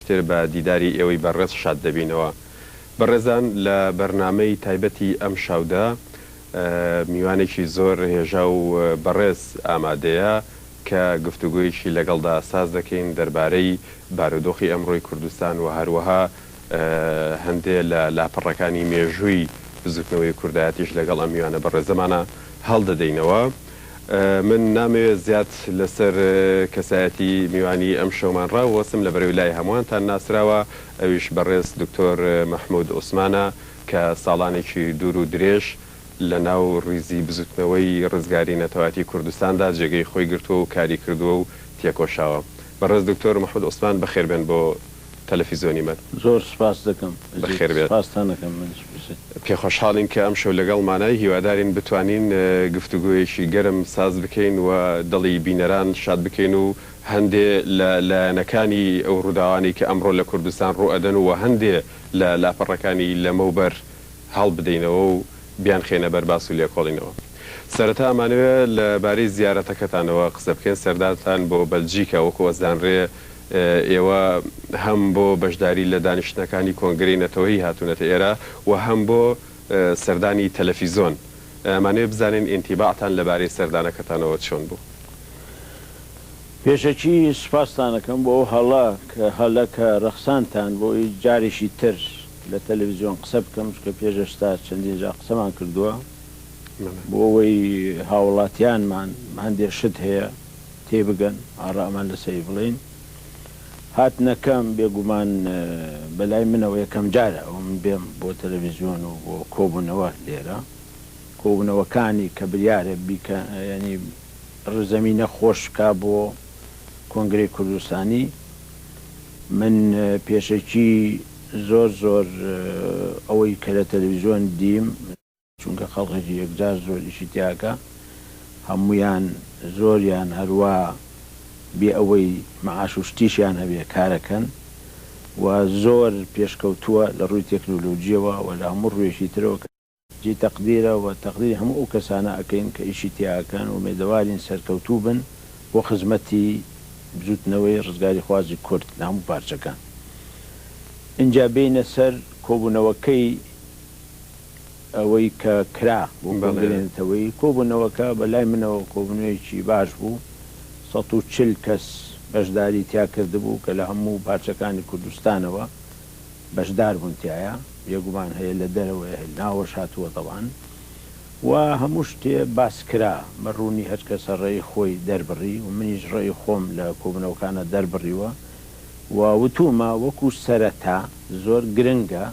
تر بە دیداری ئێوەی بەڕێز شاد دەبینەوە. بەڕێزان لە بەرنامەی تایبەتی ئەمشەودا میوانێکی زۆر هێژا و بەڕێز ئامادەیە کە گفتوگۆیەکی لەگەڵدا ساز دەکەین دەربارەی بارودۆخی ئەمڕۆی کوردستان و هەروەها هەندێ لە لاپەڕەکانی مێژووی بزوتنەوەی کوردایەتیش لەگەڵ ئەم میوانە بەڕێزەمانە هەڵدەدەینەوە. من نامەوێت زیاد لەسەر کەسایەتی میوانی ئەم شەومان ڕاوەستم لەبەرەوەی لای هەمووانتان ناسراوە ئەویش بەڕێز دکتۆر مەحمود عوسمانە کە ساڵانێکی دوور و درێژ لە ناو ڕیزی بزوتنەوەی ڕزگاری نەتەوایەتی کوردستاندا جێگەی خۆی گرتووە و کاری کردووە و تێکۆشاوە. بەڕێز دکتۆر مەحمود عوسمان بەخێربێن بۆ تەلەفیزۆنی مەد. زۆر سپاست دەکەم ئەزیز. بەخێربێت. سپاستان ئەکەم منیش بژیت. پێخۆشحاڵین کە ئەمشەو لەگەڵمانای، هیوادارین بتوانین گفتوگۆیەکی گەرم ساز بکەین و دڵی بینەران شاد بکەین و هەندێ لە لایەنەکانی ئەو ڕووداوانەی کە ئەمڕۆ لە کوردستان ڕووئەدەن و هەندێ لە لاپەڕەکانی لەمەوبەر هەڵبدەینەوە و بیانخەینە بەر باس و لێکۆڵینەوە. سەرەتا ئەمانەوێ لە بارەی زیارەتەکەتانەوە قسە بکەین، سەردانتان بۆ بەلجیکا وەکو ئەزانرێ ئێوە هەم بۆ بەشداری لە دانیشتنەکانی کۆنگرەی نەتەوەیی هاتوونەتە ئێرە و هەم بۆ سەردانی تەلەفیزۆن. ئەمانەوێ بزانین ئینتیباعتان لە بارەی سەردانەکەتانەوە چۆن بوو؟ پێشەکی سوپاستان ئەکەم بۆ ئەو هەڵە کە هەلە کە ڕەخساندتان بۆ ئەوی جارێکی تر لە تەلەفزیۆن قسە بکەم چونکە پێش ئێستا چەندین جار قسەمان کردووە بۆ ئەوەی هاوڵاتیانمان هەندێ شت هەیە تێبگەن ئاڕامان لەسەری بڵێین. هاتنەکەم بێگومان بەلای منەوە یەکەم جارە ئەوە من بێم بۆ تەلەڤیزیۆن و بۆ کۆبوونەوە لێرە کۆبوونەوەکانی کە بریارە بیکە یانی زەمینە خۆش کا بۆ کۆنگرەی کوردستانی من پێشەکی زۆر زۆر ئەوەی کە لە تەلەڤیزیۆن دیم چونکە خەڵقێکی یەکجار زۆر ئیشی تیاکا هەموویان زۆریان هەروا بێ ئەوەی معاش و شتیشیان هەبێ کارەکەن و زۆر پێشکەوتووە لە ڕووی تێکنۆلۆجیەوە و لە هەموو ڕوویەکی ترەوە کە جێی تەقدیرە و تەقدیری هەموو ئەو کەسانە ئەکەین کە ئیشی تیاکەن ئومێدەوارین سەرکەوتوو بن بۆ خزمەتی بزوتنەوەی ڕزگاریخوازی کورد لە هەموو پارچەکان ئینجا بێینە سەر کۆبوونەوەکەی ئەوەی کە کرا بۆ کۆنگرەی نەتەوەیی، کۆبوونەوەکە بە لای منەوە کۆبوونەوەیەکی باش بوو، 140 کەس بەشداری تیا کردبوو کە لە هەموو پارچەکانی کوردستانەوە بەشدار بوون تیایا، بێگومان هەیە لە دەرەوەیە هەیە لە ناوەش هاتووە تەبعەن و هەموو شتێ باس کرا بە ڕوونی هەر کەسە ڕەئی خۆی دەربڕی و منیش ڕەئی خۆم لە کۆبوونەوەکانا دەربڕیوە و وتوومە وەکوو سەرەتا زۆر گرنگە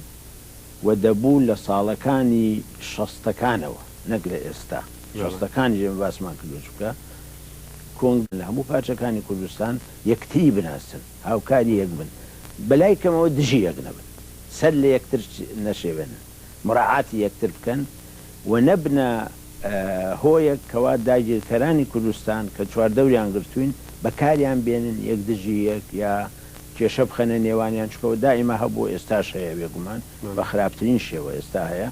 و دەبوو لە ساڵەکانی شەستەکانەوە نەک لە ئێستا شەستەکانیش ئێمە باسمان کردووە چونکە کۆنگ لە هەموو پارچەکانی کوردستان یەکتری بناسن هاوکاری یەک بن بەلای کەمەوە دژی یەک نەبن سەر لە یەکتر نەشێوێنن مراعاتی یەکتر بکەن و نەبنە هۆیەک کەوا داگیرکەرانی کوردستان کە چواردەوریان گرتووین بەکاریان بێنن یەک دژی یەک یا کێشە بخەنە نێوانیان چونکە ئەوە دائیما هەبووە ئێستاش هەیە بێگومان بە خراپترین شێوە ئێستا هەیە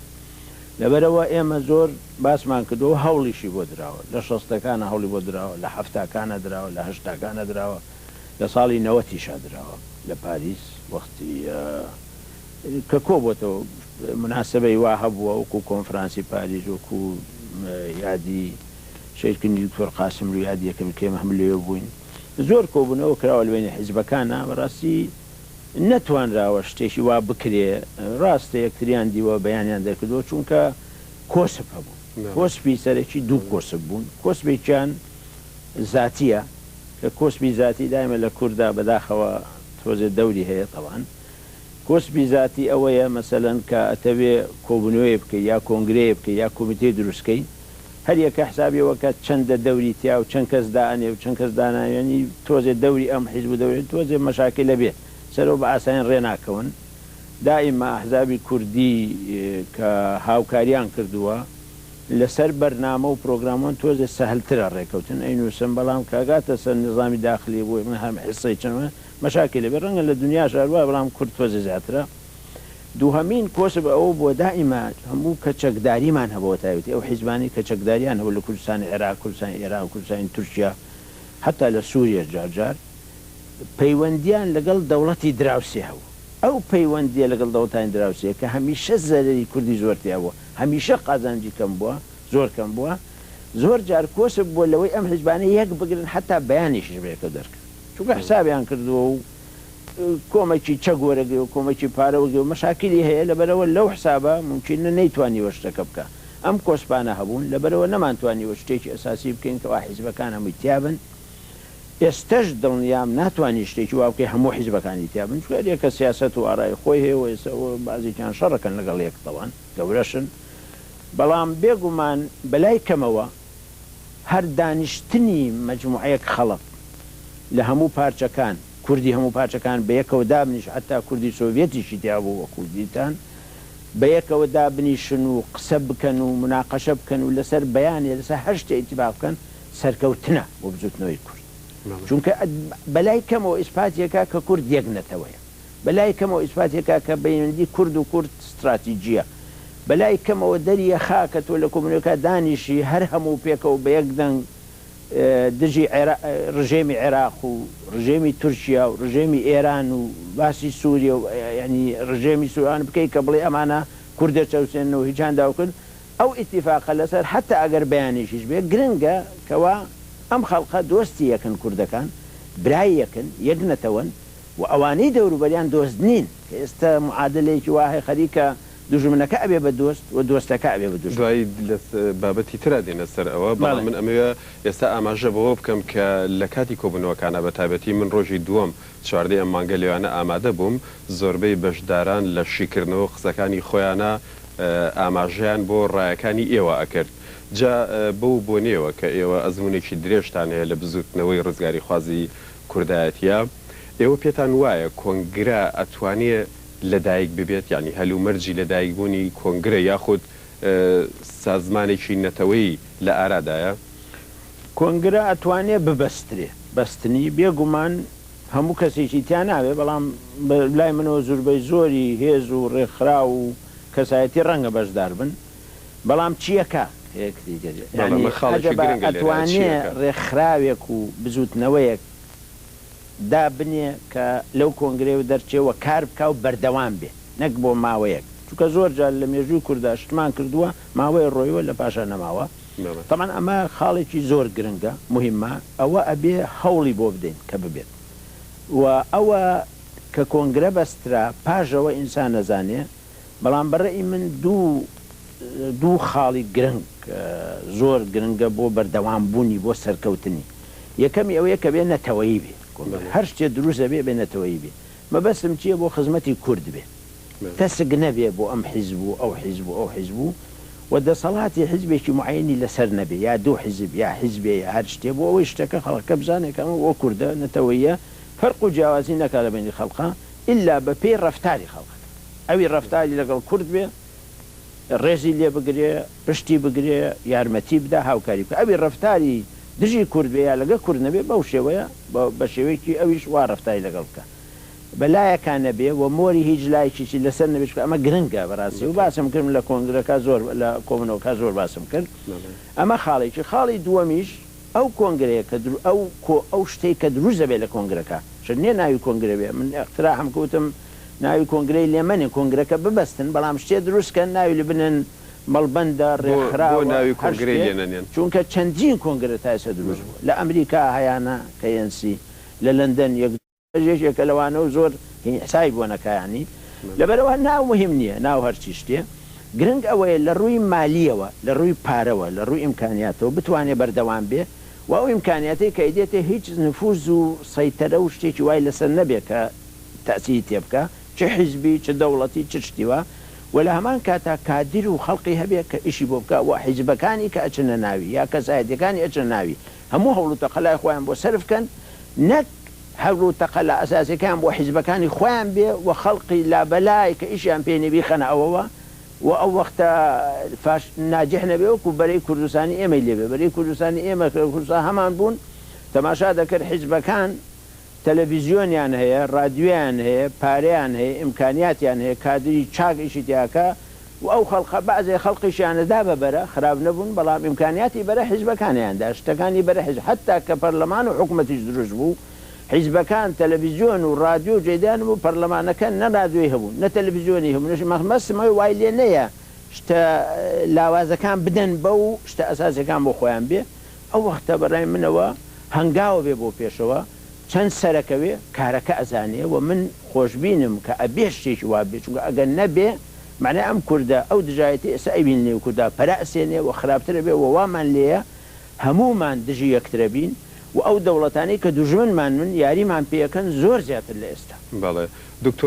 لەبەرئەوە ئێمە زۆر باسمان کردووە و هەوڵیشی بۆ دراوە لە شەستەکانا هەوڵی بۆ دراوە لە حەفتاکانا دراوە لە هەشتاکانا دراوە لە ساڵی نەوەتیشا دراوە لە پاریس وەختی کە کۆبۆتەوە موناسەبەی وا هەبووە وەکوو کۆنفرانسی پاریس وەکوو یادی شەهیدکردنی دکتۆر قاسملوو یادی یەکەمی کە ئێمە هەموو لەوێ بووین زۆر کۆبوونەوە کراوە لە بەینی حیزبەکانا، بەڕاستی نەتوانراوە شتێکی وا بکرێ، ڕاستە یەکتریان دیوە بەیانیان دەرکردووە، چونکە کۆسپ هەبوو، کۆسپی سەرەکی دوو کۆسپ بوون، کۆسپێکیان زاتییە، کە کۆسپی زاتی دایمە لە کوردا بەداخەوە تۆزێ دەوری هەیە تەبعەن، کۆسپی زاتی ئەوەیە مەسەلەن کە ئەتەوێ کۆبوونەوەیە بکەی یا کۆنگرەیە بکەی یا کۆمیتەی دروست کەی، هەر یەکە حسابی ئەوە کات چەندە دەوری تیا و چەند کەس دائەنێ و چەند کەس دانانێ یانی تۆزێ دەوری ئەم حیزب و دەوری تۆزێ مەشاکیل ئەبێ سەرەوە بە ئاسانی ڕێ ناکەون دائیما ئەحزابی کوردی کە هاوکاریان کردووە لە سەر بەرنامە و پرۆگرامۆن تۆزێ سەهلترە ڕێکەوتن ئەینووسن بەڵام کە ئەگاتە سەر نیزامی داخلی بۆی من هەم حیسەی چەند مەشاکیل ئەبێ ڕەنگە لە دنیاش هەر وایە بەڵام کورد تۆزێ زیاترە. دووهەمین کۆسپ ئەوە بووە دائیما هەموو کە چەکداریمان هەبووە تایبەتی ئەو حیزبانەی کە چەکداریان هەبوو لە کوردستانی عێراق، کوردستانی ئێران، کوردستانی تورکیا حەتا لە سوریەش جار جار. پەیوەندیان لەگەڵ دەوڵەتی دراوسێ هەبوو. ئەو پەیوەندیە لەگەڵ دەوڵەتانی دراوسێ کە هەمیشە زەرەری کوردی زۆر تیا بووە، هەمیشە قازانجی کەم بووە، زۆر کەم بووە، زۆر جار کۆسپ بووە لەوەی ئەم حیزبانە یەک بگرن حەتا بەیانێکیش بەیەکەوە دەرکەن. چونکە حسابیان کردووە و کۆمەکی چەک وەرەگرێ و کۆمەکی پارە وەگرێ و مەشاکیلی هەیە، لەبەرئەوە لەو حسابە مومکینە نەیتوانیوە شتەکە بکا. ئەم کۆسپانە هەبوون، لەبەرئەوە نەمانتوانیوە شتێکی ئەساسی بکەین کەوا حیزبەکان هەمووی تیابن. ئێستەش دڵنیام ناتوانی شتێکی وا بکەی هەموو حیزبەکانی تیا بن، چونکە هەر یەکە سیاسەت و ئارای خۆی هەیە و ئێستا بەعزێکیان شەڕەکەن لەگەڵ یەک تەوان گەورەشن، بەڵام بێ گومان بەلای کەمەوە هەر دانیشتنی مەجموعەیەک خەڵک لە هەموو پارچەکان، کوردی هەموو پارچەکان بەیەکەوە دابنیشن حەتا کوردی سۆڤیەتیشی تیا بوو وەکوو دیتان بەیەکەوە دابنیشن و قسە بکەن و موناقەشە بکەن و لەسەر بەیانێ لەسەر هەر شتێ ئیتیفاق بکەن سەرکەوتنە بۆ بزوتنەوەی کورد چونکە بەلای کەمەوە ئیسپاتیەکا کە کورد یەک نەتەوەیە بەلای کەمەوە ئیسپاتیەکا کە بەیوەندی کورد و کورد ستراتیجیە بەلای کەمەوە دەریەخا کە تۆ لە کۆمونەکا دانیشی هەر هەموو پێکەوە بە یەک دەنگ دژی ڕژێمی عێراق و ڕژێمی تورکیا و ڕژێمی ئێران و باسی سوریە و یانی ڕژێمی سوران بکەی کە بڵێ ئەمانە کورد دەچەوسێنن و هیچیان داوکرد ئەو ئیتیفاقە لەسەر حەتا ئەگەر بەیانێکیش بێ گرنگە کەوا ئەم خەڵقە دۆستی یەکن کوردەکان برای یەکن یەک نەتەوەن و ئەوانەی دەوروبەریان دۆست نین کە ئێستا معادەلەیەکی وا هەیە خەریکە دوژمنەکە ئەبێ بە دۆست و دۆستەکە ئەبێ بە دوژمن. دوایی لە بابەتی ترا دێنە سەر ئەوە بەڵام من ئەمەوێ ئێستا ئاماژە بەوە بکەم کە لە کاتی کۆبوونەوەکانا بە تایبەتی من ڕۆژی دووەم چواردەی ئەم مانگە لێوانە ئامادە بووم زۆربەی بەشداران لە شیکردنەوە قسەکانی خۆیانا ئاماژەیان بۆ ڕایەکانی ئێوە ئەکرد. جا بەو بۆنەیەوە کە ئێوە ئەزموونێکی درێژتان هەیە لە بزووتنەوەی ڕزگاریخوازی کوردایەتیا، ئێوە پێتان وایە کۆنگرە ئەتوانێ لەدایک ببێت؟ یانی هەلومەرجی لەدایکبوونی کۆنگرە یاخود سازمانێکی نەتەوەیی لە ئارادایە؟ کۆنگرە ئەتوانێ ببەسترێ. بەستنی، بێ گومان هەموو کەسێکی تیا نابێ، بەڵام بە لای منەوە زوربەی زۆری هێز و ڕێکخراو و کەسایەتی ڕەنگە بەشدار بن، بەڵام چییەکە بەڵێ یانی ئەمە خاڵێکی ئەجەبا گرنگە لێرە، ئەتوانێ چییەکە؟ ڕێکخراوێک و بزووتنەوەیەک دابنێ کە لەو کۆنگرەیەوە دەرچێ و کار بکا و بەردەوام بێ نەک بۆ ماوەیەک، چونکە زۆر جار لە مێژووی کوردا شتمان کردووە ماوەیە ڕۆیوە لە پاشا نەماوە. تەبعەن ئەمە خاڵێکی زۆر گرنگە موهیمە ئەوە ئەبێ هەوڵی بۆ بدەین کە ببێت و ئەوە کە کۆنگرە بەسترا پاش ئەوە ئینسان ئەزانێ بەڵام بە رەئی من دوو دوو خاڵی گرنگ زۆر گرنگە بۆ بەردەوام بوونی بۆ سەرکەوتنی یەکەمی ئەوەیە کە بێ نەتەوەیی بێ کۆنگرە هەر شتێ دروست ئەبێ بێ نەتەوەیی بێ مەبەستم چیە بۆ خزمەتی کورد بێ تەسک نەبێ بۆ ئەم حیزب و ئەو حیزب و ئەو حیزب و و دەسەڵاتی حیزبێکی موعەیەنی لەسەر نەبێ یا دوو حیزب یا حیزبێ یا هەر شتێ بۆ ئەوەی شتەکە خەڵکەکە بزانێ کە ئەمە بۆ کوردە نەتەوەییە فەرق و جیاوازی نەکا لە بەینی خەڵقا ئیلا بە پێی ڕەفتاری خەڵقەکە ئەوی ڕەفتاری لەگەڵ کورد بێ ڕێزی لێ بگرێ پشتی بگرێ یارمەتی بدا هاوکاری بکا ئەوی ڕەفتاری دژی کورد بێ یا لەگە کورد نەبێ بەو شێوەیە بە شێوەیەکی ئەویش وا ڕەفتاری لەگەڵ بکا. بە لایەکا نەبێ و مۆری هیچ لایەکیشی لەسەر نەبێ چونکە ئەمە گرنگە بەڕاستی و باسم کرد من لە کۆنگرەکە زۆر لە کۆبوونەوەکە زۆر باسم کرد ئەمە خاڵێکی خاڵی دووەمیش ئەو کۆنگرەیە کە درو ئەو کۆ ئەو شتەی کە دروست دەبێ لە کۆنگرەکە شت نییە ناوی کۆنگرە بێ من ئیقتراحم کرد وتم ناوی کۆنگرەی لێ مەنێن کۆنگرەکە ببەستن بەڵام شتێ دروست کەن ناوی لێ بنێن مەڵبەندە بۆ بۆ ڕێکخراوە ناوی هەر کۆنگرەی شتێ لێ نەنێن؟ چونکە چەندین کۆنگرە تا ئێستا دروست بووە لە ئەمریکا هەیانە کە ئێن سی لە لەندەن یەک یەکێکە لەوانە و زۆر هین حسابی بۆ نەکا یانی لەبەرئەوە ناو موهیم نیە ناو هەرچی شتێ گرنگ ئەوەیە لە ڕووی مالیەوە لە ڕووی پارەوە لە ڕووی ئیمکانیاتەوە بتوانێ بەردەوام بێ و ئەو ئیمکانیاتەی کە ئەیدێتێ هیچ نفوز و سەیتەرە و شتێکی وای لەسەر نەبێ کە تەئسیری تێ بکا چ حیزبی چ دەوڵەتی چ شتی وا و لە هەمان کاتا کادر و خەڵقی هەبێ کە ئیشی بۆ بکا و حیزبەکانی کە ئەچنە ناوی یا کەسایەتیەکانی ئەچنە ناوی هەموو هەوڵ و تەقەلای خۆیان بۆ سەرف کەن نەک هەوڵ و تەقەلا ئەساسیەکەیان بۆ حیزبەکانی خۆیان بێ و خەڵقی لابەلای کە ئیشیان پێ نیە بیخەنە ئەوەوە و ئەو وەختە فاش ناجح نەبێ وەکو بەرەی کوردستانی ئێمەی لێ بێ بەرەی کوردستانی ئێمە کە کوردستان هەمان بوون تەماشا دەکرد حیزبەکان تەلەڤیزیۆنیان هەیە، ڕادیۆیان هەیە، پارەیان هەیە، ئیمکانیاتیان هەیە، کادری چاک ئیشی تیا ئەکا و ئەو خەڵقە بەعزێ خەڵقیشیان ئەدا بە بەرە، خراپ نەبوون، بەڵام ئیمکانیاتی بەرە حیزبەکانیان دا، شتەکانی بەرە حیزب، حەتتا کە پەرلەمان و حکومەتیش دروست بوو، حیزبەکان تەلەفیزیۆن و ڕادیۆ و جەیدان بوو پەرلەمانەکە نە ڕادیۆی هەبوو نە تەلەفیزیۆنی هەبوو نە مەبەستم ئەوەیە وای لێ نەیە شتە لاوازەکان بدەن بەو شتە ئەساسیەکان بۆ خۆیان بێ ئەو وەختە بەڕای منەوە هەنگاوە بێ بۆ پێشەوە چەند سەرەکەوێ کارەکە ئەزانێ و من خۆشبینم کە ئەبێ شتێکی وا بێ چونکە ئەگەر نەبێ مەعنای ئەم کوردە ئەو دژایەتی ئێستا ئەیبینن لەنێو کوردا پەرە ئەسێنێ و خراپتر ئەبێ و وامان لێیە هەموومان دژی یەکترەبین و ئەو دەوڵەتانەی کە دوژمنمانن یاریمان پێ ئەکەن زۆر زیاتر لە ئێستا. بەڵێ دکتۆر.